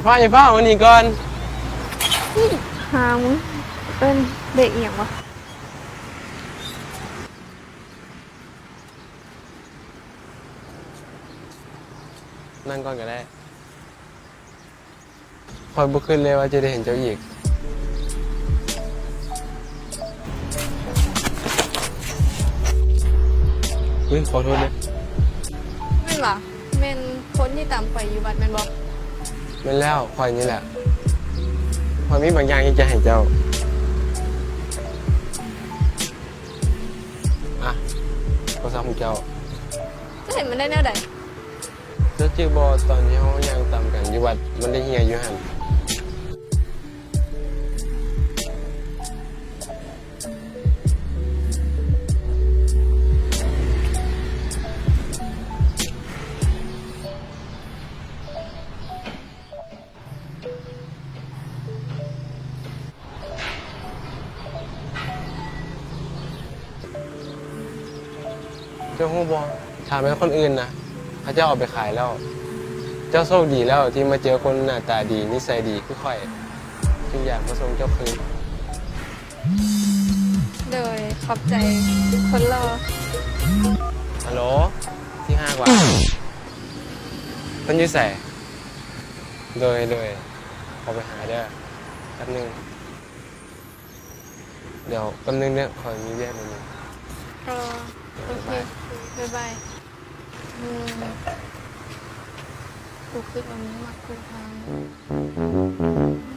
ຟ້າວ ຢ່າຟ້າວ ມານີ້ກ່ອນ. ຫາມຶງ ເອີ້ນເລກອີ່ຫຍັງວະ? ນັ່ງກ່ອນກໍໄດ້. ຂ້ອຍບໍ່ຄິດເລີຍວ່າຈະໄດ້ເຫັນເຈົ້າອີກ. ເຮີ້ຍ ຂໍໂທດເດີ. ແມ່ນຫວາ? ແມ່ນຄົນທີ່ຕາມຂ້ອຍຢູ່ວັດແມ່ນບໍ່? ແມ່ນແລ້ວ, ຂ້ອຍນີ້ແຫຼະ. ຂ້ອຍມີບາງຢ່າງທີ່ຈະໃຫ້ເຈົ້າ. ອ່ະ, ໂທລະສັບຂອງເຈົ້າ. ເຈົ້າເຫັນມັນໄດ້ແນວໃດ? ເຈົ້າຈື່ບໍ່ ຕອນທີ່ເຮົາຍ່າງຕາມກັນຢູ່ວັດ ມັນໄດ້ເຮ່ຍຢູ່ຫັ້ນ. ເຈົ້າຮູ້ບໍ່? ຖ້າແມ່ນຄົນອື່ນນະ ເຂົາເຈົ້າເອົາໄປຂາຍແລ້ວ. ເຈົ້າໂຊກດີແລ້ວທີ່ມາເຈີຄົນໜ້າຕາດີ ນິໄສດີຄືຂ້ອຍ ຈຶ່ງຢາກມາສົ່ງເຈົ້າຄືນ. ໂດຍ ຂອບໃຈ ຄົນຫຼໍ່. ຮັລໂຫຼ ທີ່ຮັກຫວາ? ເພິ່ນຢູ່ໃສ? ໂດຍ ໂດຍ ຂໍໄປຫາເດີ ແປັບໜຶ່ງ. ດຽວແປັບໜຶ່ງເດີ ຂ້ອຍມີວຽກໜ້ອຍໜຶ່ງ. ອໍ ໂອເຄ ບາຍບາຍ ບາຍບາຍ. ອືມ ກູຄິດວ່າມຶງມັກກູທາງ.